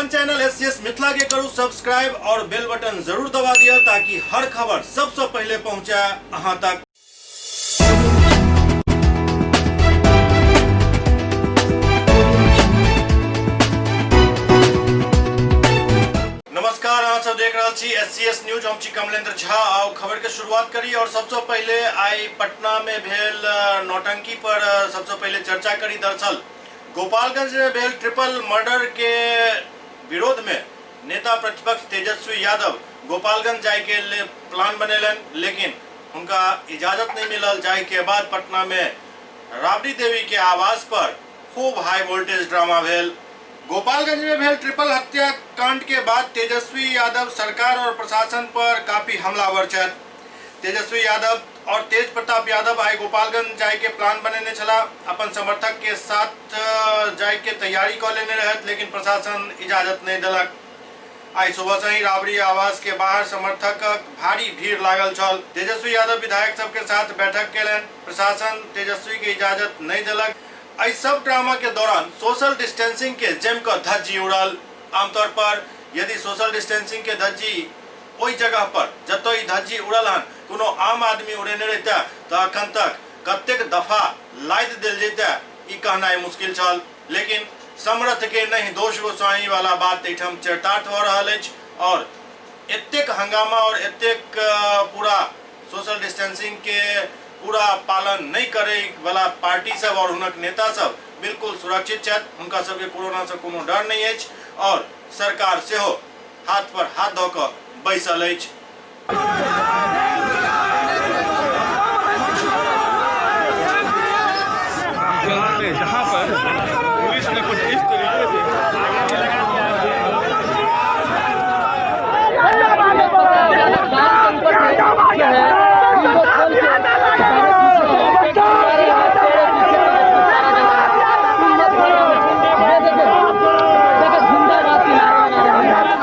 अपन channel SCS Mithila के करू सब्सक्राइब और बेल बटन जरूर दबा दिया ताकि हर खबर सबसे पहले पहुंचे अहां तक। नमस्कार, अहाँ सब देख रहल छी एससीएस न्यूज। हम छी कमलेंद्र झा। आओ खबर के शुरुआत करी और सबसे पहले आई पटना में भेल नौटंकी पर सबसे पहले चर्चा करी। दरअसल गोपालगंज में भेल ट्रिपल मर्डर के विरोध में नेता प्रतिपक्ष तेजस्वी यादव गोपालगंज जाय के लिए प्लान बनेलन, लेकिन उनका इजाजत नहीं मिलल। जाय के बाद पटना में राबड़ी देवी के आवास पर खूब हाई वोल्टेज ड्रामा भेल। गोपालगंज में भेल ट्रिपल हत्या कांड के बाद तेजस्वी यादव सरकार और प्रशासन पर काफी हमलावर छथि। तेजस्वी यादव और तेज प्रताप यादव आई गोपालगंज जाय के प्लान बनेने छला, अपन समर्थक के साथ जाय के तैयारी क लेने रहत, लेकिन प्रशासन इजाजत नहीं देलक। आई सुबह से ही राबड़ी आवास के बाहर समर्थकक भारी भीड़ लागल छल। तेजस्वी यादव विधायक सबके साथ बैठक केलनि। प्रशासन तेजस्वी के इजाजत नहीं देलक। एहि सब ड्रामा के दौरान सोशल डिस्टेंसिंग के जमि कऽ धज्जी उड़ल। आमतौर पर यदि सोशल डिस्टेंसिंग के धज्जी ओहि जगह पर जतऽ ई धज्जी उड़ल हन कोनो आम आदमी उड़ेने रहितै तऽ अखन तक कतेक दफा लादि देल जैतै ई कहनाइ मुश्किल छल। लेकिन समरथ के नहि दोष गोसाई वाला बात एहिठाम चरितार्थ भऽ रहल अछि और एतेक हंगामा और एतेक पूरा सोशल डिस्टेंसिंग के पूरा पालन नहि करै वाला पार्टी सब और हुनक नेता सब बिल्कुल सुरक्षित छथि। हुनका सबके कोरोना से कोनो डर नहि अछि और सरकार सेहो हाथ पर हाथ धऽ कऽ बैसल अछि। जहां पर पुलिस ने कुछ इस तरीके से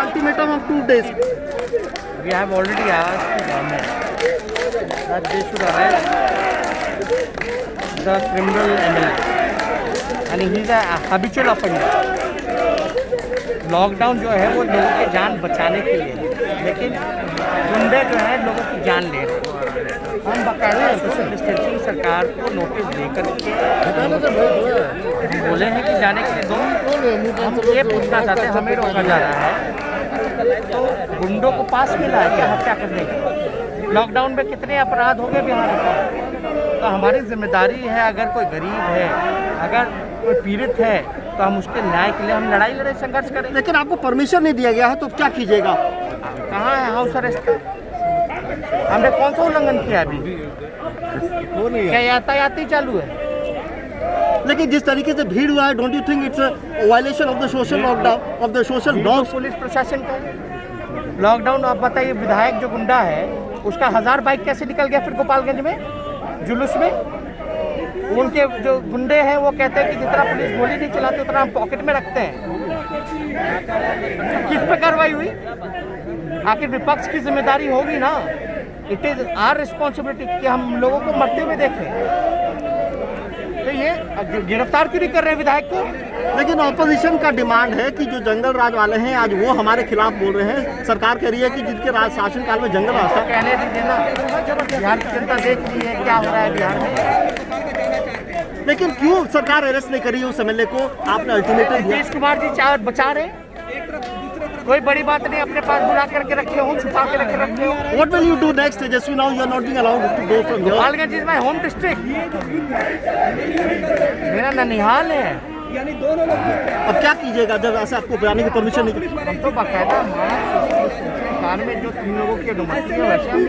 Ultimatum of 2 days. We have already asked the government that they should arrest the criminal MLA, and he is a habitual offender. Lockdown जो है वो लोगों की जान बचाने के लिए है, लेकिन गुंडे जो है लोगों की जान ले रहे हैं। हम बाकायदा सोशल डिस्टेंसिंग सरकार को नोटिस देकर के हम बोले हैं कि जाने के लिए दो। हम ये पूछना चाहते हैं, हमें रोका जा रहा है तो गुंडों को पास मिला है क्या हत्या करने का? लॉकडाउन में कितने अपराध हो गए बिहार में? तो हमारी जिम्मेदारी है, अगर कोई गरीब है, अगर कोई पीड़ित है तो हम उसके न्याय के लिए हम लड़ाई लड़े, संघर्ष करें। लेकिन आपको परमिशन नहीं दिया गया है तो क्या कीजिएगा? कहाँ है हाउस अरेस्ट का? हमने कौन सा उल्लंघन किया अभी? क्या यातायात ही चालू है? लेकिन जिस तरीके से भीड़ हुआ है, don't you think it's a violation of the social lockdown, of the social norms? Police प्रशासन का लॉकडाउन। आप बताइए, विधायक जो गुंडा है उसका 1000 बाइक कैसे निकल गया फिर गोपालगंज में जुलूस में? उनके जो गुंडे हैं वो कहते हैं कि जितना पुलिस गोली नहीं चलाती उतना हम पॉकेट में रखते हैं। किस पे कार्रवाई हुई? आखिर विपक्ष की जिम्मेदारी होगी ना, it is our responsibility कि हम लोगों को मरते हुए देखें। तो ये गिरफ्तार क्यों नहीं कर रहे विधायक को? लेकिन ऑपोजिशन का डिमांड है कि जो जंगल राज वाले हैं आज वो हमारे खिलाफ बोल रहे हैं। सरकार कह रही है कि जिनके राज शासनकाल में जंगल राज था। कहने दीजिए ना, बिहार की जनता देख रही है क्या हो रहा है बिहार में। लेकिन क्यों सरकार अरेस्ट नहीं करी उस एमएलए को? आपने अल्टीमेटम दिया। नीतीश कुमार जी चार बचा रहे, कोई बड़ी बात नहीं, अपने पास बुला करके रखे हो, छुपा के रखे रखे हो। What will you do next, Tejashwi? Now you are not being allowed to go from here. Gopalganj is my home district, मेरा ननिहाल है। अब क्या कीजिएगा जब ऐसे आपको जाने की परमिशन नहीं? हम तो बाकायदा कार में जो 3 लोगों की अनुमति है वैसे हम,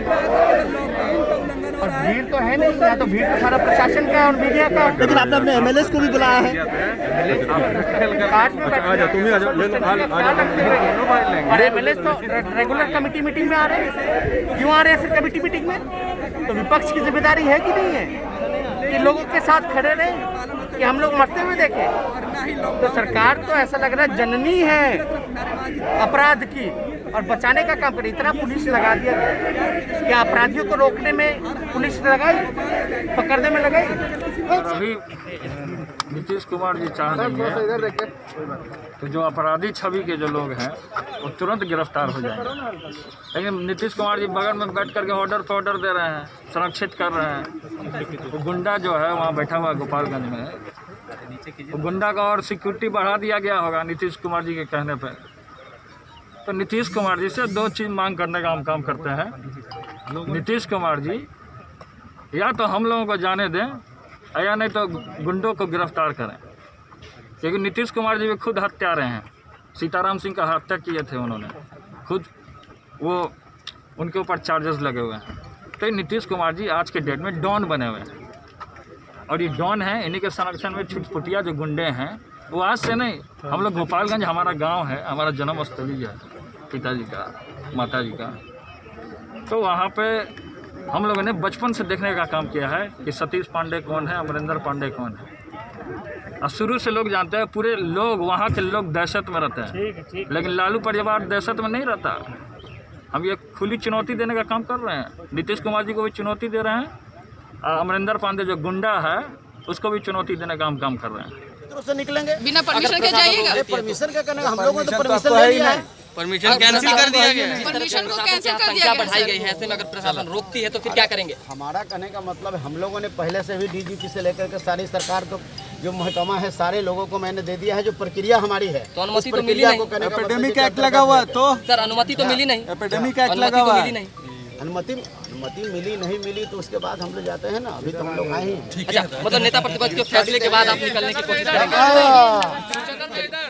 और भीड़ तो है नहीं यहाँ, तो भीड़ तो सारा प्रशासन का है और मीडिया का। लेकिन आपने अपने एमएलए को भी बुलाया है। और एमएलए तो रेगुलर कमेटी मीटिंग में आ रहे हैं, क्यों आ रहे हैं फिर कमेटी मीटिंग में? तो विपक्ष की जिम्मेदारी है कि नहीं है कि लोगों के साथ खड़े रहे कि हम लोग मरते हुए देखें? तो सरकार तो ऐसा लग रहा है जननी है अपराध की और बचाने का काम करे। इतना पुलिस लगा दिया क्या अपराधियों को रोकने में पुलिस लगाई, पकड़ने में लगाई? अभी नीतीश कुमार जी चाह देंगे तो जो अपराधी छवि के जो लोग हैं वो तुरंत गिरफ्तार हो जाएंगे, लेकिन नीतीश कुमार जी बगल में बैठ करके ऑर्डर पर ऑर्डर दे रहे हैं, संरक्षित कर रहे हैं। वो गुंडा जो है वहाँ बैठा हुआ है गोपालगंज में, वो गुंडा का और सिक्योरिटी बढ़ा दिया गया होगा नीतीश कुमार जी के कहने पर। तो नीतीश कुमार जी से दो चीज़ मांग करने का हम काम करते हैं। नीतीश कुमार जी या तो हम लोगों को जाने दें या नहीं तो गुंडों को गिरफ्तार करें, क्योंकि नीतीश कुमार जी भी खुद हत्यारे हैं। सीताराम सिंह का हत्या किए थे उन्होंने खुद, वो उनके ऊपर चार्जेस लगे हुए हैं। तो नीतीश कुमार जी आज के डेट में डॉन बने हुए हैं और ये डॉन है, इन्हीं के संरक्षण में छुटपुटिया जो गुंडे हैं वो आज से नहीं। हम लोग गोपालगंज हमारा गांव है, हमारा जन्म स्थली है, पिताजी का माताजी का, तो वहाँ पे हम लोगों ने बचपन से देखने का काम किया है कि सतीश पांडे कौन है, अमरिंदर पांडे कौन है। और शुरू से लोग जानते हैं, पूरे लोग वहाँ के लोग दहशत में रहते हैं, लेकिन लालू परिवार दहशत में नहीं रहता। हम ये खुली चुनौती देने का काम कर रहे हैं, नीतीश कुमार जी को भी चुनौती दे रहे हैं, अमरिंदर पांडे जो गुंडा है उसको भी चुनौती देने का हम काम कर रहे हैं। से निकलेंगे बिना परमिशन के जाइएगा? परमिशन क्या करना, हम लोगों ने तो परमिशन ले लिया है। परमिशन कैंसिल कर दिया गया है, परमिशन को कैंसिल कर दिया गया, बढ़ाई गई है। ऐसे में अगर प्रशासन रोकती है तो फिर क्या करेंगे? हमारा कहने का मतलब, हम लोगों ने पहले से भी डीजीपी से लेकर के सारी सरकार को जो महकमा है सारे लोगों को मैंने दे दिया है, जो प्रक्रिया हमारी है तो अनुमति तो मिली नहीं। एपिडेमिक एक्ट लगा हुआ है तो सर अनुमति तो मिली नहीं, एपिडेमिक एक्ट लगा हुआ है, अनुमति मिली नहीं मिली तो उसके बाद हम लोग जाते हैं ना, अभी तो हम लोग आए हैं। अच्छा, मतलब नेता प्रतिपक्ष के फैसले के बाद आप निकलने की कोशिश करेंगे?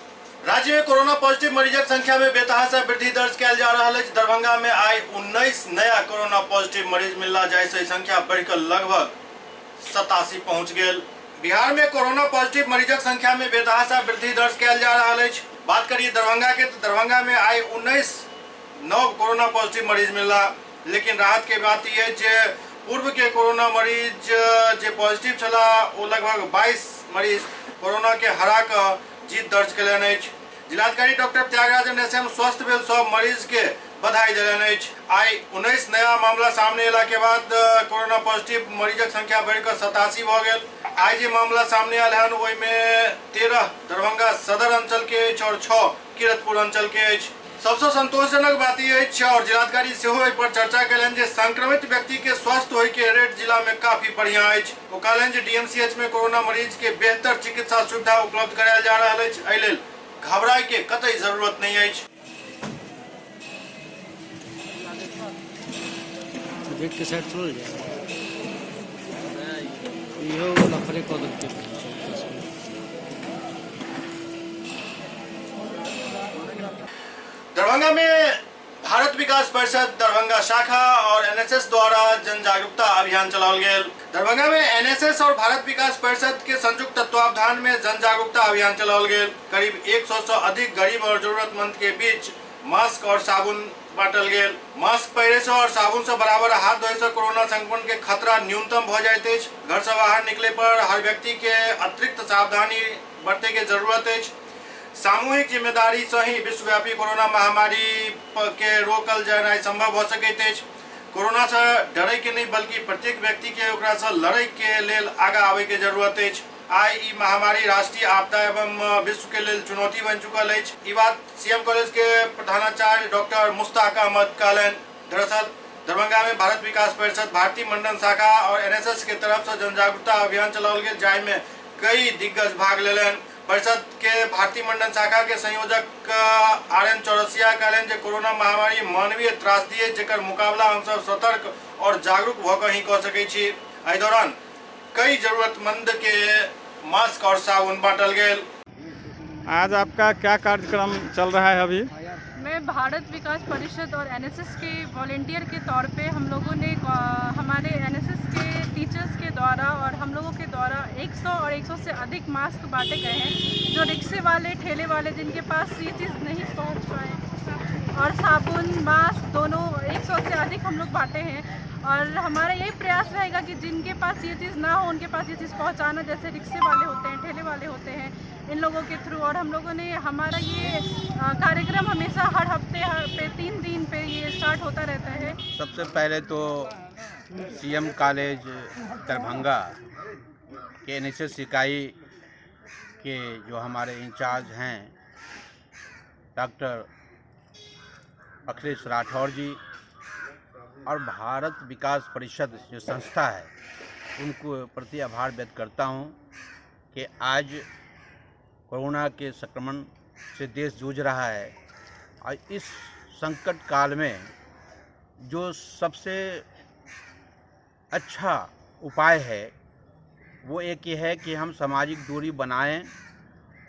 राज्य में कोरोना पॉजिटिव मरीजक संख्या में बेतहाशा वृद्धि दर्ज कयल जा रहा है। दरभंगा में आइ 19 नया कोरोना पॉजिटिव मरीज मिलला, जाहिसँ संख्या बढ़िकऽ लगभग 87 पहुंच गेल। बिहार में कोरोना पॉजिटिव मरीजक संख्या में बेतहाशा वृद्धि दर्ज कयल जा रहा है। बात करिए दरभंगा के तो दरभंगा में आइ 19 नव कोरोना पॉजिटिव मरीज मिलला, लेकिन राहत के बात यह जे पूर्व के कोरोना मरीज जे पॉजिटिव छला ओ लगभग 22 मरीज कोरोना के हरा कऽ जीत दर्ज कयलनि अछि। जिलाधिकारी डॉक्टर त्यागराजन एस.एम. स्वस्थ भेल सब मरीज के बधाई देलनि अछि। आइ 19 नया मामला सामने अयला के बाद कोरोना पॉजिटिव मरीजक संख्या बढ़िकऽ 87 भऽ गेल। आइ जे मामला सामने आयल हन ओहिमे 13 दरभंगा सदर अंचल के अछि और 6 किरतपुर अंचल के अछि। सबसँ संतोषजनक बात ई अछि और जिलाधिकारी सेहो एहि पर चर्चा कयलनि जे संक्रमित व्यक्ति के स्वस्थ होय के रेट जिला में काफी बढ़िया अछि। ओ कहलनि जे डीएमसीएच में कोरोना मरीज के बेहतर चिकित्सा सुविधा उपलब्ध करायल जा रहल अछि, एहि लेल घबराय के कतई जरूरत नहीं अछि। गेट के साइड छोड़ जाए इहो लफड़े कऽ देलकै। दरभंगा में भारत विकास परिषद दरभंगा शाखा और एनएसएस द्वारा जन जागरूकता अभियान चलाओल गेल। दरभंगा में एनएसएस और भारत विकास परिषद के संयुक्त तत्वावधान में जन जागरूकता अभियान चलाओल गेल। करीब 100 से अधिक गरीब और जरूरतमंद के बीच मास्क और साबुन बांटल गेल। मास्क पहिरे से और साबुन से बराबर हाथ धोए से कोरोना संक्रमण के खतरा न्यूनतम भ जाइत अछि। घर से बाहर निकले पर हर व्यक्ति के अतिरिक्त सावधानी बरते के जरूरत अछि। सामूहिक जिम्मेदारी से ही विश्वव्यापी कोरोना महामारी के रोकल जेनाइ संभव भ सकैत अछि। कोरोना से डरे के नहीं बल्कि प्रत्येक व्यक्ति के ओकरा से लड़े के लेल आगा आबे के जरूरत अछि। आइ ई महामारी राष्ट्रीय आपदा एवं विश्व के लेल चुनौती बनि चुकल अछि। ई बात सीएम कॉलेज के प्रधानाचार्य डॉक्टर मुश्ताक अहमद कहलनि। दरअसल दरभंगा में भारत विकास परिषद भारतीय मंडल शाखा और एनएसएस के तरफ से जन जागरूकता अभियान चलाओल गेल, जाहिमे कई दिग्गज भाग लेलनि। परिषद के भारतीय मंडल शाखा के संयोजक आर.एन. चौरसिया कहलनि जे कोरोना महामारी मानवीय त्रासदी अछि, जेकर मुकाबला हमसब सतर्क और जागरूक भऽ कऽ ही कऽ सकै छी। एहि दौरान कई जरूरतमंद के मास्क और साबुन बांटल गेल। आज आपका क्या कार्यक्रम चल रहा है अभी? मैं भारत विकास परिषद और एनएसएस के वॉलेंटियर के तौर पे हम लोगों ने हमारे एनएसएस के टीचर्स के द्वारा और हम लोगों के द्वारा 100 और 100 से अधिक मास्क बांटे गए हैं, जो रिक्शे वाले, ठेले वाले जिनके पास ये चीज़ नहीं पहुंच पाए, और साबुन मास्क दोनों 100 से अधिक हम लोग बांटे हैं। और हमारा यही प्रयास रहेगा कि जिनके पास ये चीज़ ना हो उनके पास ये चीज़ पहुंचाना, जैसे रिक्शे वाले होते हैं, ठेले वाले होते हैं, इन लोगों के थ्रू। और हम लोगों ने हमारा ये कार्यक्रम हमेशा हर हफ्ते पे 3 दिन पे ये स्टार्ट होता रहता है। सबसे पहले तो सीएम कॉलेज दरभंगा के एनएसएस इकाई के जो हमारे इंचार्ज हैं डॉक्टर अखिलेश राठौर जी और भारत विकास परिषद जो संस्था है उनको प्रति आभार व्यक्त करता हूं कि आज कोरोना के संक्रमण से देश जूझ रहा है और इस संकट काल में जो सबसे अच्छा उपाय है वो एक ये है कि हम सामाजिक दूरी बनाएं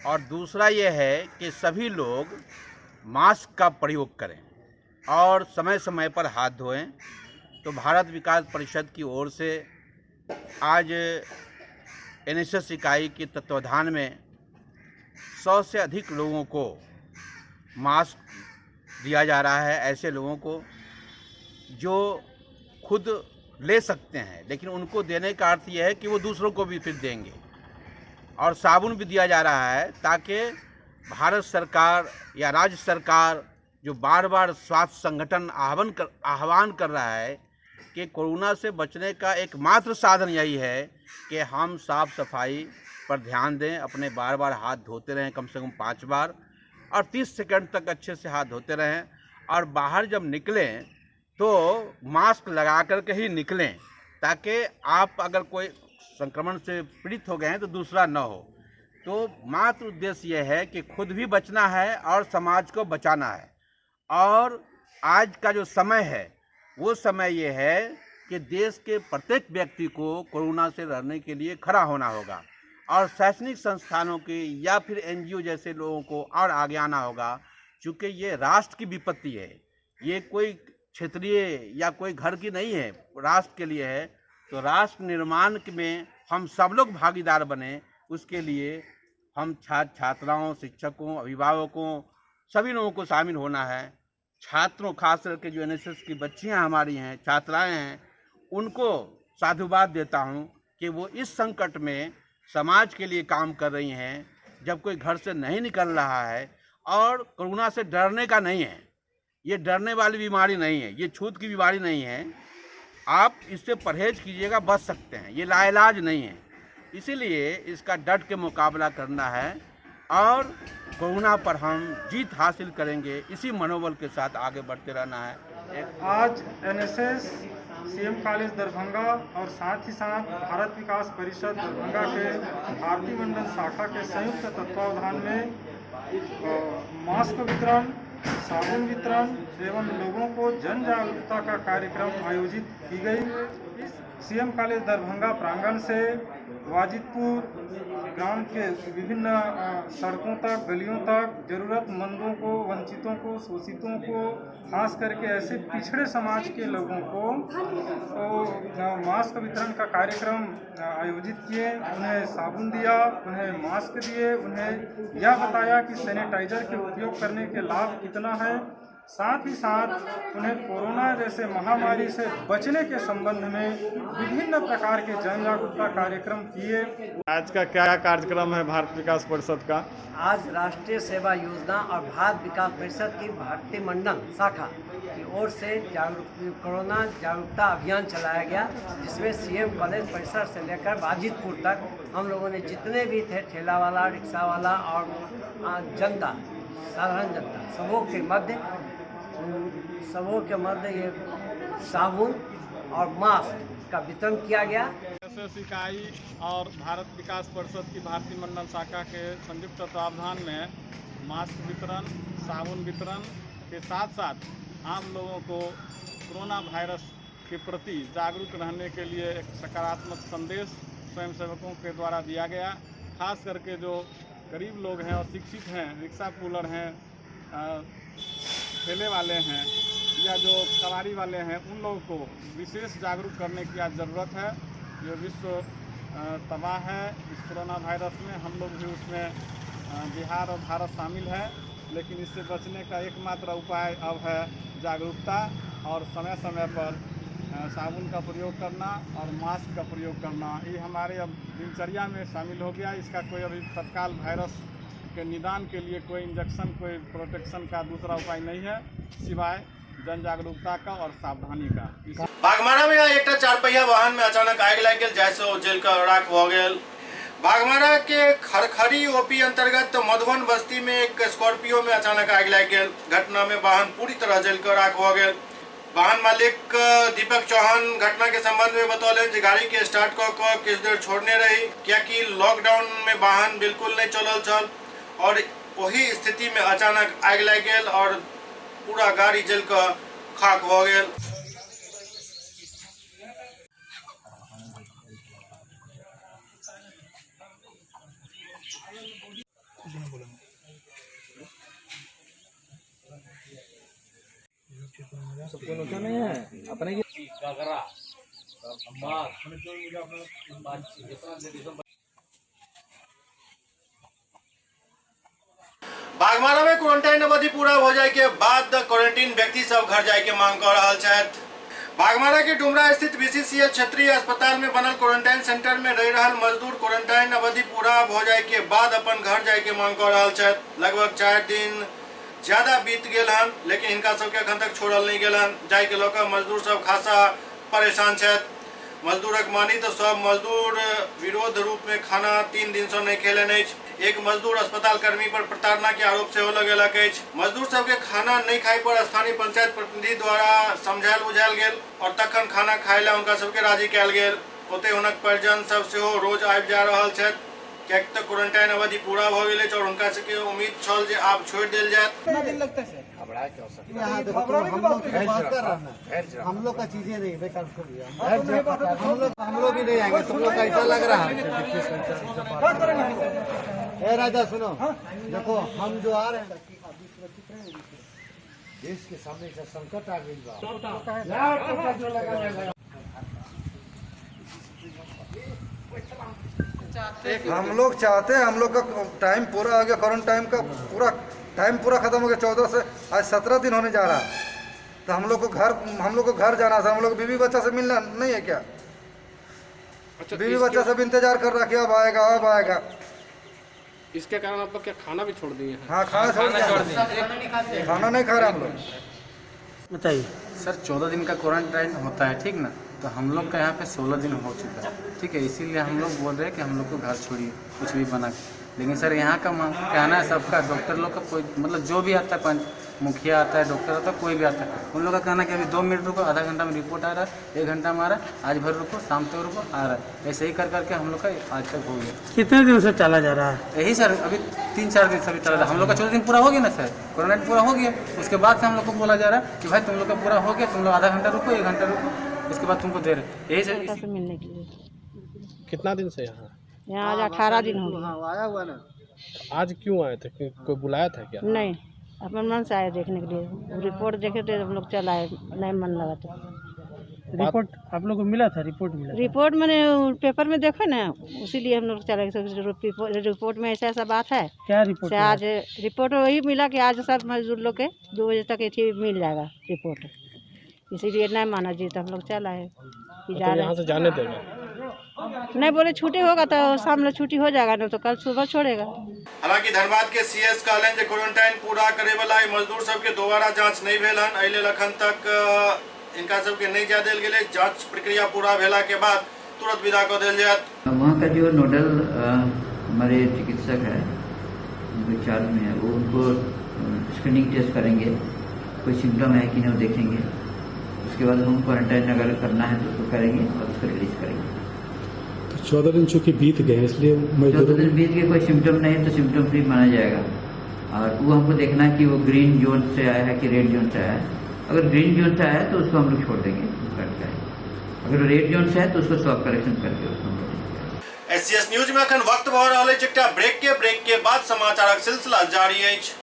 और दूसरा ये है कि सभी लोग मास्क का प्रयोग करें और समय समय पर हाथ धोएं। तो भारत विकास परिषद की ओर से आज एनएसएस इकाई के तत्वाधान में 100 से अधिक लोगों को मास्क दिया जा रहा है, ऐसे लोगों को जो खुद ले सकते हैं, लेकिन उनको देने का अर्थ यह है कि वो दूसरों को भी फिर देंगे। और साबुन भी दिया जा रहा है ताकि भारत सरकार या राज्य सरकार जो बार बार स्वास्थ्य संगठन आह्वान कर रहा है कि कोरोना से बचने का एकमात्र साधन यही है कि हम साफ़ सफाई पर ध्यान दें, अपने बार बार हाथ धोते रहें कम से कम 5 बार और 30 सेकंड तक अच्छे से हाथ धोते रहें और बाहर जब निकलें तो मास्क लगा कर के ही निकलें ताकि आप अगर कोई संक्रमण से पीड़ित हो गए हैं तो दूसरा न हो। तो मात्र उद्देश्य यह है कि खुद भी बचना है और समाज को बचाना है। और आज का जो समय है वो समय ये है कि देश के प्रत्येक व्यक्ति को कोरोना से लड़ने के लिए खड़ा होना होगा और शैक्षणिक संस्थानों के या फिर एनजीओ जैसे लोगों को और आगे आना होगा, क्योंकि ये राष्ट्र की विपत्ति है, ये कोई क्षेत्रीय या कोई घर की नहीं है, राष्ट्र के लिए है। तो राष्ट्र निर्माण में हम सब लोग भागीदार बने, उसके लिए हम छात्र छात्राओं, शिक्षकों, अभिभावकों, सभी लोगों को शामिल होना है। छात्रों, खास करके जो एनएसएस की बच्चियां हमारी हैं, छात्राएं हैं, उनको साधुवाद देता हूं कि वो इस संकट में समाज के लिए काम कर रही हैं, जब कोई घर से नहीं निकल रहा है। और कोरोना से डरने का नहीं है, ये डरने वाली बीमारी नहीं है, ये छूत की बीमारी नहीं है। आप इससे परहेज कीजिएगा, बच सकते हैं, ये लाइलाज नहीं है। इसीलिए इसका डट के मुकाबला करना है और कोरोना पर हम जीत हासिल करेंगे, इसी मनोबल के साथ आगे बढ़ते रहना है। आज एनएसएस सीएम कॉलेज दरभंगा और साथ ही साथ भारत विकास परिषद दरभंगा के भारती मंडल शाखा के संयुक्त तत्वावधान में मास्क वितरण, साबुन वितरण एवं लोगों को जन जागरूकता का कार्यक्रम आयोजित की गई। इस सीएम कॉलेज दरभंगा प्रांगण से वाजिदपुर ग्राम के विभिन्न सड़कों तक, गलियों तक ज़रूरतमंदों को, वंचितों को, शोषितों को, खास करके ऐसे पिछड़े समाज के लोगों को तो मास्क वितरण का कार्यक्रम आयोजित किए। उन्हें साबुन दिया, उन्हें मास्क दिए, उन्हें यह बताया कि सैनिटाइज़र के उपयोग करने के लाभ कितना है। साथ ही साथ उन्हें कोरोना जैसे महामारी से बचने के संबंध में विभिन्न प्रकार के जन जागरूकता कार्यक्रम किए। आज का क्या कार्यक्रम है भारत विकास परिषद का? आज राष्ट्रीय सेवा योजना और भारत विकास परिषद की भारतीय मंडल शाखा की ओर से कोरोना जागरूकता अभियान चलाया गया, जिसमें सीएम कॉलेज परिसर से लेकर वाजिदपुर तक हम लोगों ने जितने भी थे, ठेला वाला, रिक्शा वाला और जनता, साधारण जनता, सबों के मध्य ये साबुन और मास्क का वितरण किया गया। एनएसएस इकाई और भारत विकास परिषद की भारतीय मंडल शाखा के संयुक्त तत्वावधान में मास्क वितरण, साबुन वितरण के साथ साथ आम लोगों को कोरोना वायरस के प्रति जागरूक रहने के लिए एक सकारात्मक संदेश स्वयंसेवकों के द्वारा दिया गया। खास करके जो गरीब लोग हैं और शिक्षित हैं, रिक्शा पुलर हैं, ठेले वाले हैं या जो सवारी वाले हैं, उन लोगों को विशेष जागरूक करने की आज ज़रूरत है। ये विश्व तबाह है इस कोरोना वायरस में, हम लोग भी उसमें बिहार और भारत शामिल है, लेकिन इससे बचने का एकमात्र उपाय अब है जागरूकता और समय समय पर साबुन का प्रयोग करना और मास्क का प्रयोग करना। ये हमारे अब दिनचर्या में शामिल हो गया। इसका कोई अभी तत्काल वायरस के निदान के लिए कोई इंजेक्शन, कोई प्रोटेक्शन का दूसरा उपाय नहीं है सिवाय जन जागरूकता का और सावधानी का। बागमारा में एकटा चार पहिया वाहन में अचानक आगि लागि गेल, जाहिसँ ओ जलि कऽ राख भऽ गेल। बागमारा के खरखरी ओपी अंतर्गत मधुबन बस्ती में एक स्कॉर्पियो में अचानक आगि लागि गेल। घटना में वाहन पूरी तरह जलकर राख भऽ गेल। वाहन मालिक दीपक चौहान घटना के संबंध में बतौलनि जे गाड़ी के स्टार्ट कऽ कऽ किछु देर छोड़ने रही, कियाकि लॉकडाउन में वाहन बिल्कुल नहि चलल छल और ओही स्थिति में अचानक आगि लागि गेल और पूरा गाड़ी जलि कऽ खाक भऽ गेल। बागमारा में क्वारंटाइन अवधि पूरा हो जाए के बाद क्वारंटीन व्यक्ति सब घर जाए के मांग कर रहल छथि। बागमारा के डुमरा स्थित बीसीसीएल क्षेत्रीय अस्पताल में बनल क्वारंटाइन सेंटर में रह रहल मजदूर क्वारंटाइन अवधि पूरा हो जाए के बाद अपन घर जाए के मांग कर रहल छथि। लगभग 4 दिन ज्यादा बीत गेल हन, लेकिन हिनका सबके अखन तक छोड़ल नहीं गेल हन, जाय के लऽ कऽ मजदूर सब खासा परेशान छथि। मजदूरक मानी तऽ सब मजदूर विरोध रूप में खाना 3 दिन से नहीं खेलनि अछि। एक मजदूर अस्पताल कर्मी पर प्रताड़ना के आरोप सेहो लगेलक अछि। मजदूर सबके खाना नहीं खाय पर स्थानीय पंचायत प्रतिनिधि द्वारा समझायल बुझायल गेल और तखन खाना खाय ला हुनका सबके राजी कयल गेल। ओतहि हुनक परिजन सब सेहो रोज आबि जा रहल छथि, किएक तऽ क्वारंटाइन अवधि पूरा भऽ गेल अछि और हुनका सबके उम्मीद छल जे आब छोड़ि देल जायत। कितना दिन लगता है सर? घबराए क्यों सर? यहाँ देखो, हम लोग बात कर रहे हैं, हम लोग का चीजें नहीं बेकार छोड़ दिया। हम लोग भी नहीं आएंगे, तुम लोग का ऐसा लग रहा है। ए राजा सुनो, देखो हम जो आ रहे हैं देश के सामने ऐसा संकट आ गई बा। हम लोग चाहते हैं, हम लोग का टाइम पूरा हो गया, क्वारंटाइन का पूरा टाइम पूरा खत्म हो गया। 14 से आज 17 दिन होने जा रहा है, तो हम लोग को घर जाना था। हम लोग बीवी बच्चा से मिलना नहीं है क्या? अच्छा, बीवी बच्चा सब इंतजार कर रहा है कि अब आएगा अब आएगा। इसके कारण आप लोग क्या खाना भी छोड़ दिए हैं? हाँ, खाना छोड़ दिया, खाना नहीं खा रहे हम लोग। बताइए सर, 14 दिन का क्वारंटाइन होता है, ठीक ना? तो हम लोग का यहाँ पे 16 दिन हो चुका है, ठीक है? इसीलिए हम लोग बोल रहे हैं कि हम लोग को घर छोड़िए कुछ भी बना के। लेकिन सर यहाँ का कहना है सबका, डॉक्टर लोग का कोई मतलब जो भी आता है, पंच मुखिया आता है, डॉक्टर आता है, कोई भी आता है, उन लोग का कहना है कि अभी 2 मिनट रुको, आधा घंटा में रिपोर्ट आ रहा है, 1 घंटा में आ रहा है, आज भर रुको, शाम तक रुको, आ रहा है। ऐसे ही कर करके हम लोग का आज तक हो गया। कितने दिन से चला जा रहा है? यही सर, अभी 3-4 दिन से अभी चला रहा है। हम लोग का 14 दिन पूरा हो गया ना सर, क्वारंटाइन पूरा हो गया। उसके बाद से हम लोग को बोला जा रहा है कि भाई तुम लोग का पूरा हो गया, तुम लोग आधा घंटा रुको, 1 घंटा रुको, उसके बाद तुमको दे रहे। यही सर। मिलने के लिए कितना दिन से यहाँ? यहाँ आज 18 दिन हो गया। आया हुआ ना। आज क्यों आए थे? कोई बुलाया था क्या? नहीं, अपन मन से आए देखने के लिए। रिपोर्ट देखे थे हम लोग, चल आए, नहीं मन लगा तो। रिपोर्ट आप लोग को मिला था? रिपोर्ट मिला? रिपोर्ट मैंने पेपर में देखा ना, उसी लिए हम लोग चले गए। रिपोर्ट में ऐसा ऐसा बात है। क्या रिपोर्ट? से आज रिपोर्ट वही मिला कि आज सब मजदूर लोग के 2 बजे तक ये मिल जाएगा रिपोर्ट, इसीलिए नहीं माना जी तो हम लोग चल आए। तो यहाँ से जाने देगा? नहीं, बोले छुट्टी होगा तो शाम में छुट्टी हो जाएगा, नहीं तो कल सुबह छोड़ेगा। हालांकि धनबाद के सीएस कहलनि जे क्वारंटाइन पूरा करे वाला मजदूर सबके दोबारा जांच नहीं भेल हन, एहि लेल अखन तक इनका सबके नहीं जाय देल गेलै। जांच प्रक्रिया पूरा भेला के बाद तुरंत विदा कऽ देल जायत। वहाँ का जो नोडल हमारे चिकित्सक है उनके चार्ज में है, वो उनको स्क्रीनिंग टेस्ट करेंगे, कोई सिम्टम है कि नहीं वो देखेंगे। उसके बाद होम क्वारंटाइन अगर करना है तो उसको करेंगे और उसको रिलीज करेंगे। तो 14 दिन चूंकि बीत गए इसलिए 14 दिन बीत गए, कोई सिम्टम नहीं तो सिम्टम फ्री माना जाएगा। और वो हमको देखना है कि वो ग्रीन जोन से आया है कि रेड जोन से आया है। अगर ग्रीन जोन से आया है तो उसको हम लोग छोड़ देंगे, अगर रेड जोन से है तो उसको स्वैब कलेक्शन करके उसको हम लोग। एससीएस न्यूज में अखन वक्त भऽ रहल अछि एकटा ब्रेक के बाद समाचारक सिलसिला जारी अछि।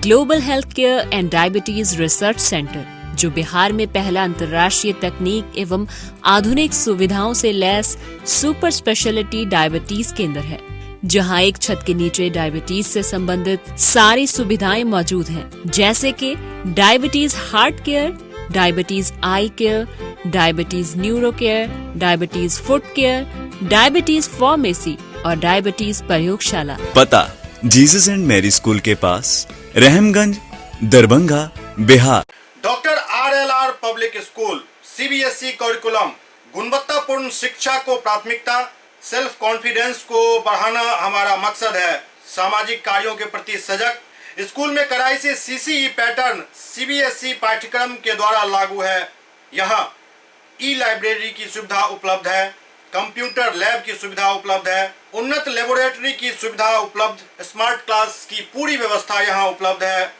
Global health care and diabetes research centre, जो बिहार में पहला अंतर्राष्ट्रीय तकनीक एवं आधुनिक सुविधाओं से लैस सुपर स्पेशलिटी डायबिटीज केंद्र है, जहां एक छत के नीचे डायबिटीज से संबंधित सारी सुविधाएं मौजूद हैं, जैसे कि diabetes heart care, diabetes eye care, diabetes neuro care, diabetes foot care, diabetes pharmacy और डायबिटीज प्रयोगशाला। पता जीसस एंड मैरी स्कूल के पास, Rahamganj, Darbhanga, Bihar. Doctor RLR public school, CBSE curriculum, गुणवत्तापूर्ण शिक्षा को प्राथमिकता, सेल्फ कॉन्फिडेंस को बढ़ाना हमारा मकसद है। सामाजिक कार्यों के प्रति सजग। स्कूल में कड़ाई से सीसीई पैटर्न सीबीएसई पाठ्यक्रम के द्वारा लागू है। यहाँ ई लाइब्रेरी की सुविधा उपलब्ध है, कंप्यूटर लैब की सुविधा उपलब्ध है, उन्नत लेबोरेटरी की सुविधा उपलब्ध, स्मार्ट क्लास की पूरी व्यवस्था यहाँ उपलब्ध है।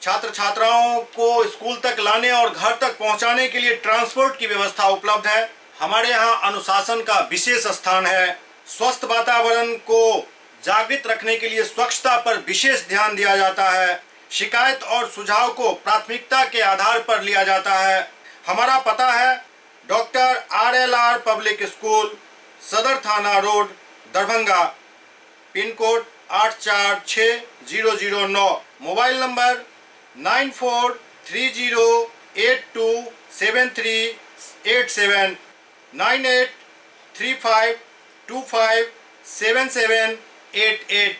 छात्र छात्राओं को स्कूल तक लाने और घर तक पहुँचाने के लिए ट्रांसपोर्ट की व्यवस्था उपलब्ध है। हमारे यहाँ अनुशासन का विशेष स्थान है। स्वस्थ वातावरण को जागृत रखने के लिए स्वच्छता पर विशेष ध्यान दिया जाता है। शिकायत और सुझाव को प्राथमिकता के आधार पर लिया जाता है। हमारा पता है doctor RLR public school, Sadar थाना road, Darbhanga, pin code 846009, mobile number 9430827387, 9835257788।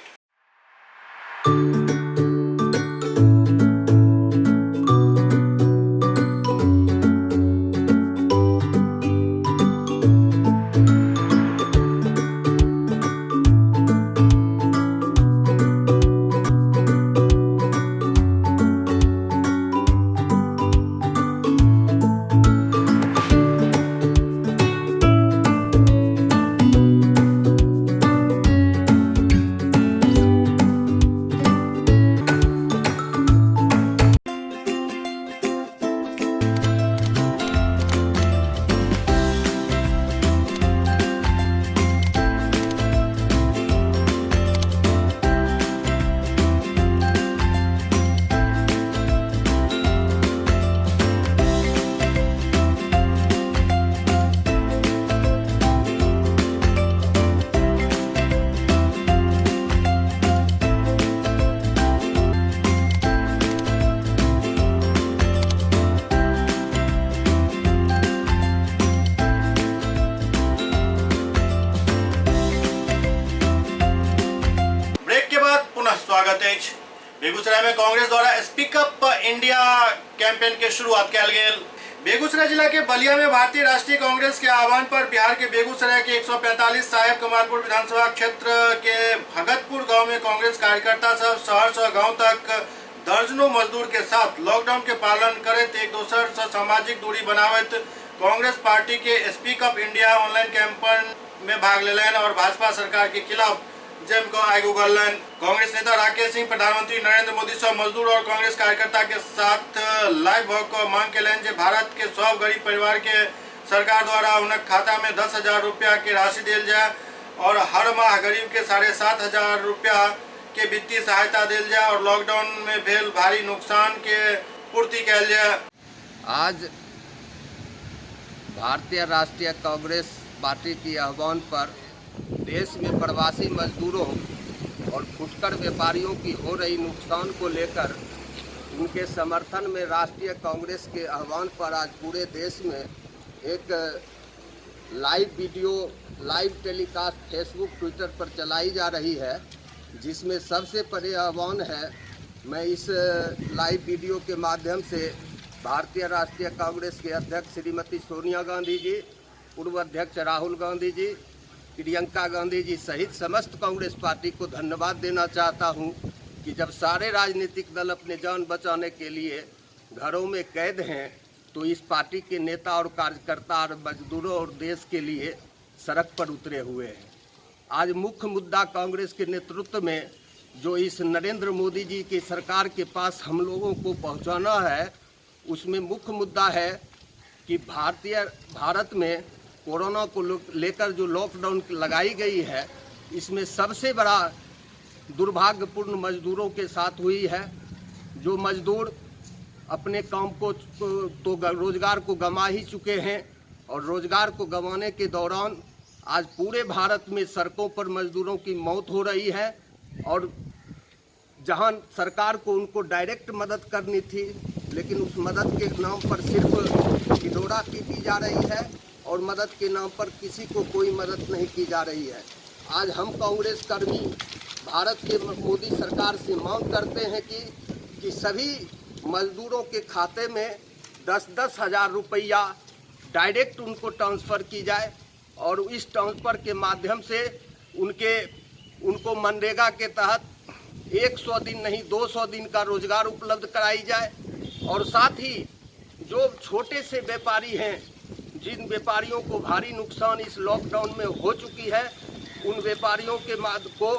स्वागत है। बेगूसराय में कांग्रेस द्वारा स्पीक अप इंडिया कैंपेन के शुरुआत कयल गेल। बेगूसराय जिला के बलिया में भारतीय राष्ट्रीय कांग्रेस के आह्वान पर बिहार के बेगूसराय के 145 साहेब कमालपुर विधानसभा क्षेत्र के भगतपुर गांव में कांग्रेस कार्यकर्ता सब शहर से गांव तक दर्जनों मजदूर के साथ लॉकडाउन के पालन करते एक दोसर से सामाजिक दूरी बनावत कांग्रेस पार्टी के speak up India online campaign में भाग लेलनि और भाजपा सरकार के खिलाफ जम को आगू उगलनि। कांग्रेस नेता राकेश सिंह प्रधानमंत्री नरेंद्र मोदी सब मजदूर और कांग्रेस कार्यकर्ता के साथ लाइव भ क मांग केलनि जे भारत के सब गरीब परिवार के सरकार द्वारा हुनक खाता में 10,000 रुपया के राशि देल जाए और हर माह गरीब के 7,500 रुपया के वित्तीय सहायता देल जाए और लॉकडाउन में भेल भारी नुकसान के पूर्ति कयल जाए। आज भारतीय राष्ट्रीय कांग्रेस पार्टी के आह्वान पर देश में प्रवासी मजदूरों और फुटकर व्यापारियों की हो रही नुकसान को लेकर उनके समर्थन में राष्ट्रीय कांग्रेस के आह्वान पर आज पूरे देश में एक live video, live telecast Facebook, Twitter पर चलाई जा रही है, जिसमें सबसे पहले आह्वान है, मैं इस लाइव वीडियो के माध्यम से भारतीय राष्ट्रीय कांग्रेस के अध्यक्ष श्रीमती सोनिया गांधी जी, पूर्व अध्यक्ष राहुल गांधी जी, प्रियंका गांधी जी सहित समस्त कांग्रेस पार्टी को धन्यवाद देना चाहता हूं कि जब सारे राजनीतिक दल अपने जान बचाने के लिए घरों में कैद हैं, तो इस पार्टी के नेता और कार्यकर्ता और मजदूरों और देश के लिए सड़क पर उतरे हुए हैं। आज मुख्य मुद्दा कांग्रेस के नेतृत्व में जो इस नरेंद्र मोदी जी की सरकार के पास हम लोगों को पहुंचाना है, उसमें मुख्य मुद्दा है कि भारत में कोरोना को लेकर जो लॉकडाउन लगाई गई है, इसमें सबसे बड़ा दुर्भाग्यपूर्ण मजदूरों के साथ हुई है। जो मजदूर अपने काम को तो रोजगार को गंवा ही चुके हैं और रोजगार को गंवाने के दौरान आज पूरे भारत में सड़कों पर मजदूरों की मौत हो रही है। और जहां सरकार को उनको डायरेक्ट मदद करनी थी, लेकिन उस मदद के नाम पर सिर्फ ढिढोरा पीटी जा रही है और मदद के नाम पर किसी को कोई मदद नहीं की जा रही है। आज हम कांग्रेस कर्मी भारत के मोदी सरकार से मांग करते हैं कि सभी मजदूरों के खाते में 10-10 हज़ार रुपया डायरेक्ट उनको ट्रांसफ़र की जाए और इस ट्रांसफ़र के माध्यम से उनके उनको मनरेगा के तहत 100 दिन नहीं 200 दिन का रोजगार उपलब्ध कराई जाए। और साथ ही जो छोटे से व्यापारी हैं, जिन व्यापारियों को भारी नुकसान इस लॉकडाउन में हो चुकी है, उन व्यापारियों के को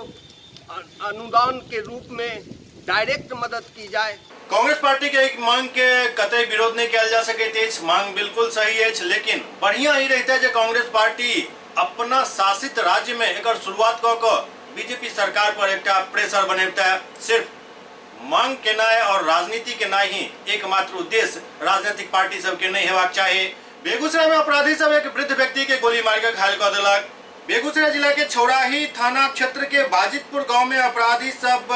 अनुदान के रूप में डायरेक्ट मदद की जाए। कांग्रेस पार्टी के एक मांग के कतई विरोध नहीं कयल जा सकैत अछि। मांग बिल्कुल सही अछि, लेकिन बढ़िया ही रहते जे कांग्रेस पार्टी अपना शासित राज्य में एकर शुरुआत कऽ कऽ बीजेपी सरकार पर एकटा प्रेशर बनेबतै। सिर्फ मांग केनाइ और राजनीति केनाइ ही एकमात्र उद्देश्य राजनीतिक पार्टी सबके नहीं हेबाक चाही। बेगूसराय में अपराधी सब एक वृद्ध व्यक्ति के गोली मार के घायल कऽ देलक। बेगूसराय जिला के छौड़ाही थाना क्षेत्र के बाजितपुर गांव में अपराधी सब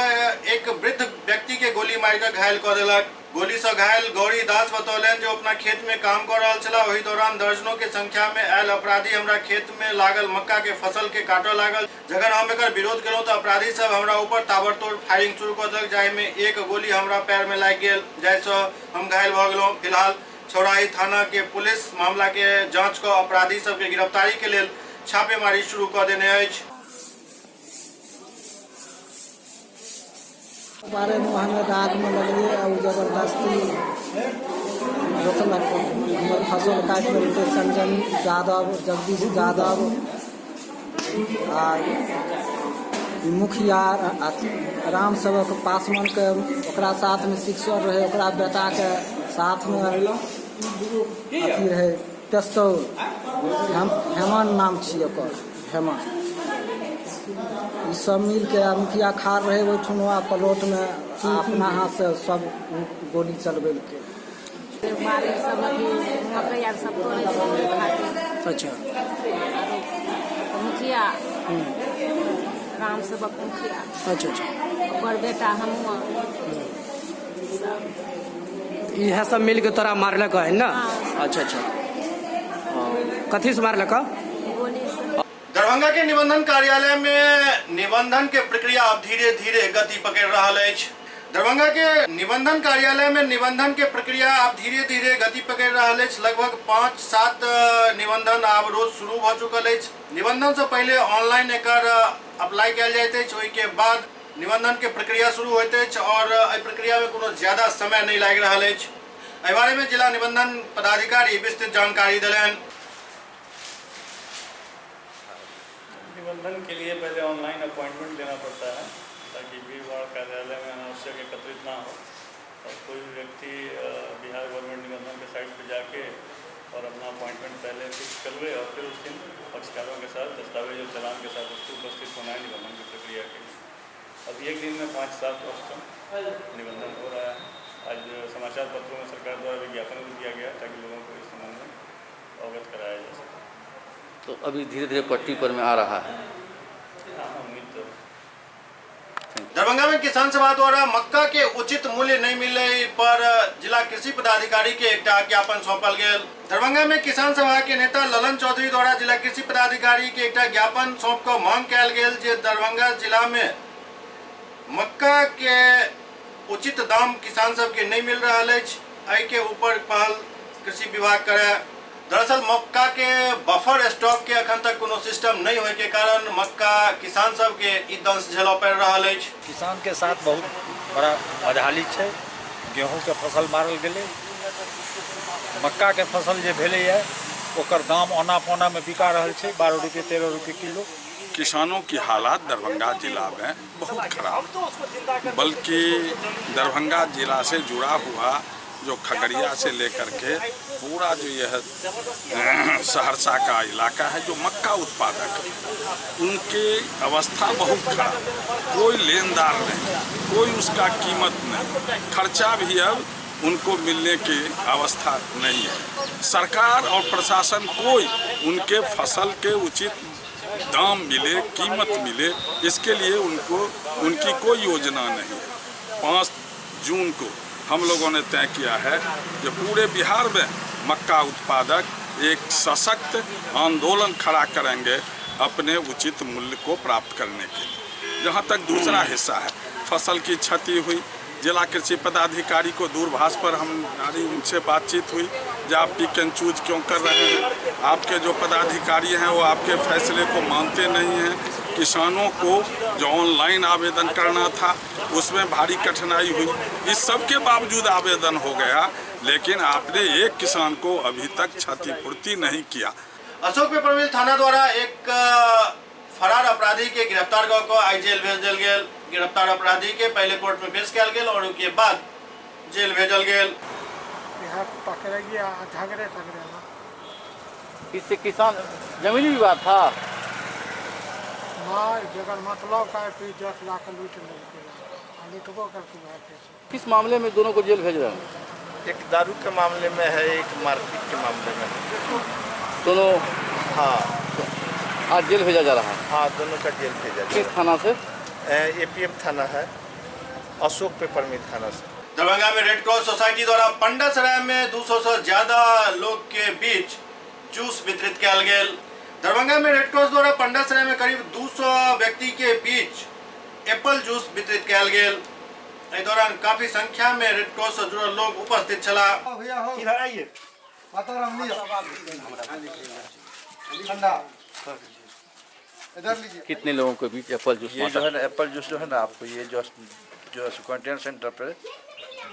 एक वृद्ध व्यक्ति के गोली मार के घायल कऽ देलक। गोली से घायल गौरी दास बतौलनि जे अपना खेत में काम कर रहल छलाह, ओहि दौरान दर्जनों के संख्या में आयल अपराधी हमरा खेत में लागल मक्का के फसल के काटऽ लागल। जखन हम एकर विरोध केलहुँ तऽ अपराधी सब हमरा ऊपर ताबड़तोड़ फायरिंग शुरू कऽ देलक, जाहि में एक गोली हमरा पैर में लागि गेल, जाहिसँ हम घायल भऽ गेलहुँ। फिलहाल छौड़ाही थाना के पुलिस मामला के जांच कऽ अपराधी सबके गिरफ्तारी के लेल छापेमारी शुरू कऽ देने अछि। बारे में हमे दाग में लगलियै आ ओ जबरदस्ती रोकलक, हमर फसल काटि लेलकै। संजन यादव, जगदीश यादव आ मुखिया राम सेवक पासवानके ओकरा साथमे सिक्सर रहै, ओकरा बेटाके साथमे अथी रहै पेस्तौल, हेमन नाम छियै ओकर, हेमन। ई सब मिलके आ मुखिया खाड़ रहै ओहिठुमा प्लॉटमे, आ अपना हाथसँ सब गोली चलबेलकै। बाड़ी सब अथी मकई आर सब तोड़ै छै ओहि खातिर। अच्छा। आरो मुखिया राम सेवक मुखिया। अच्छा अच्छा। ओकर बेटा हमुआ सब। इएह सब मिलके तोरा मारलक है ना? अच्छा अच्छा। कथी से मारलक? गोली से। दरभंगा के निबंधन कार्यालय में निबंधन के प्रक्रिया अब धीरे धीरे गति पकड़ रहल अछि। दरभंगा के निबंधन कार्यालय में निबंधन के प्रक्रिया अब धीरे धीरे गति पकड़ रहल अछि। लगभग 5-7 निबंधन आब रोज शुरू भऽ चुकल अछि। निबंधन से पहिले ऑनलाइन एकर अप्लाई कयल जाइत अछि, ओहि के बाद निबंधन के प्रक्रिया शुरू होइत अछि और एहि प्रक्रिया में कोनो ज्यादा समय नहीं लागि रहल अछि। एहि बारे में जिला निबंधन पदाधिकारी विस्तृत जानकारी देलनि। निबंधन के लिए पहले ऑनलाइन अपॉइंटमेंट लेना पड़ता है ताकि भीड़ भाड़ कार्यालय में अनावश्यक एकत्रित ना हो और कोई भी व्यक्ति बिहार गवर्नमेंट निबंधन के साइट पर जाके और अपना अपॉइंटमेंट पहले फिक्स कर ले और फिर उस दिन पक्षकारों के साथ दस्तावेज और चालान के साथ उसको उपस्थित होना है निबंधन की प्रक्रिया के लिए। अभी एक दिन में 5-7 औसतन निबंधन हो रहा है। आज समाचार पत्रों में सरकार द्वारा विज्ञापन भी दिया गया ताकि लोगों को इस संबंध में अवगत कराया जा सके। तो अभी धीरे धीरे पट्टी पर में आ रहा है। हाँ, उम्मीद तो। दरभंगा में किसान सभा द्वारा मक्का के उचित मूल्य नहीं मिले पर जिला कृषि पदाधिकारी के एकटा ज्ञापन सौंपल गेल। दरभंगा में किसान सभा के नेता ललन चौधरी द्वारा जिला कृषि पदाधिकारी के एकटा ज्ञापन सौंप कऽ मांग कयल गेल जे दरभंगा जिला में मक्का के उचित दाम किसान सबके नहीं मिल रहल अछि, एहि के ऊपर पहल कृषि विभाग करे। दरअसल मक्का के बफर स्टॉक के अखन तक कोनो सिस्टम नहीं होय के कारण मक्का किसान सबके ई दंश झेलऽ पड़ि रहल अछि। किसान के साथ बहुत बड़ा बदहाली छै। गेहूं के फसल मारल गेलै, मक्का के फसल जे भेलैए ओकर दाम औना पौना में बिका रहल छै, 12 रुपये 13 रुपये किलो। किसानों की हालात दरभंगा जिला में बहुत खराब, बल्कि दरभंगा जिला से जुड़ा हुआ जो खगड़िया से लेकर के पूरा जो यह सहरसा का इलाका है जो मक्का उत्पादक है, उनकी अवस्था बहुत खराब। कोई लेनदार नहीं, कोई उसका कीमत नहीं, खर्चा भी अब उनको मिलने की अवस्था नहीं है। सरकार और प्रशासन कोई उनके फसल के उचित दाम मिले, कीमत मिले, इसके लिए उनको उनकी कोई योजना नहीं है। 5 जून को हम लोगों ने तय किया है कि पूरे बिहार में मक्का उत्पादक एक सशक्त आंदोलन खड़ा करेंगे अपने उचित मूल्य को प्राप्त करने के लिए। जहाँ तक दूसरा हिस्सा है, फसल की क्षति हुई, जिला कृषि पदाधिकारी को दूरभाष पर हमारी उनसे बातचीत हुई जो आप पिक एंड चूज क्यों कर रहे हैं, आपके जो पदाधिकारी हैं वो आपके फैसले को मानते नहीं हैं। किसानों को जो ऑनलाइन आवेदन करना था उसमें भारी कठिनाई हुई, इस सब के बावजूद आवेदन हो गया, लेकिन आपने एक किसान को अभी तक क्षतिपूर्ति नहीं किया। अशोक पेपर मिल थाना द्वारा एक फरार अपराधी के गिरफ्तार कऽ कऽ आइ जेल भेज देल गेल। गिरफ्तार अपराधी के पहले कोर्ट में पेश कयल गेल और उसके बाद जेल भेजल गेल। यहाँ पकड़ा गया झगड़े तगड़े में। इससे किसान जमीनी विवाद था। मार जगह मतलब का 10 लाख लूट लेलकै, लूटबो करके। किस मामले में दोनों को जेल भेज रहे हैं? एक दारू के मामले में है, एक मारपीट के मामले में है। दोनों? हाँ, आज जेल भेजा जा रहा है। हाँ, दोनों का जेल भेजा। किस थाना से? एपीएम थाना है, अशोक पेपर मिल थाना से। दरभंगा में रेड क्रॉस सोसाइटी द्वारा पंडासराय में 200 से ज्यादा लोग के बीच जूस वितरित कयल गेल। दरभंगा में रेड क्रॉस द्वारा पंडासराय में करीब 200 व्यक्ति के बीच एप्पल जूस वितरित कयल गेल। एहि दौरान काफी संख्या में रेड क्रॉस से जुड़ल लोग उपस्थित छलाह। इधर आइए, ठंडा इधर लीजिए। कितने लोगों के बीच एप्पल जूस? ये जो है ना एप्पल जूस जो है ना आपको ये जो क्वारंटाइन सेंटर पर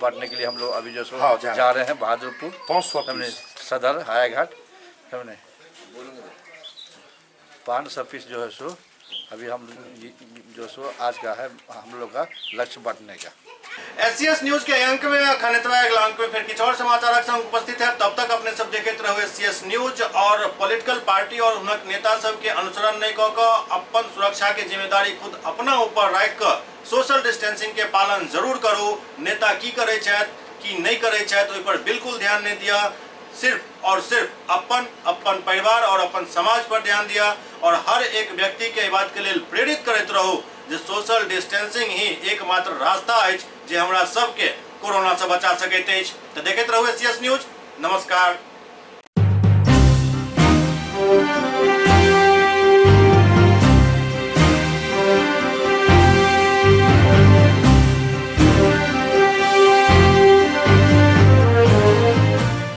बांटने के लिए हम लोग अभी जो सो जा रहे हैं बहादुरपुर 500 हमने सदर हायाघाट हमने 500 पीस जो है सो अभी हम जो सो आज का है हम लोग का लक्ष्य बांटने का। एससीएस न्यूज के अंक में अखन एतबा। अगला अंक में फिर किछु और समाचारक संग उपस्थित है। तब तक अपने सब देखते रहो एससीएस न्यूज और पॉलिटिकल पार्टी और हुनक नेता सब के अनुसरण नहीं कऽ कऽ अपन सुरक्षा के जिम्मेदारी खुद अपना ऊपर राखि कऽ सोशल डिस्टेंसिंग के पालन जरूर करू। नेता की करै छथि की नहीं करै छथि ओहि पर बिल्कुल ध्यान नहीं दिया। सिर्फ और सिर्फ अपन अपन परिवार और अपन समाज पर ध्यान दिया और हर एक व्यक्ति के बात के लिए प्रेरित करैत रहू जे सोशल डिस्टेंसिंग ही एकमात्र रास्ता अछि जे हमरा सबके कोरोना से बचा सकैत अछि। तो देखैत रहू एससीएस न्यूज। नमस्कार।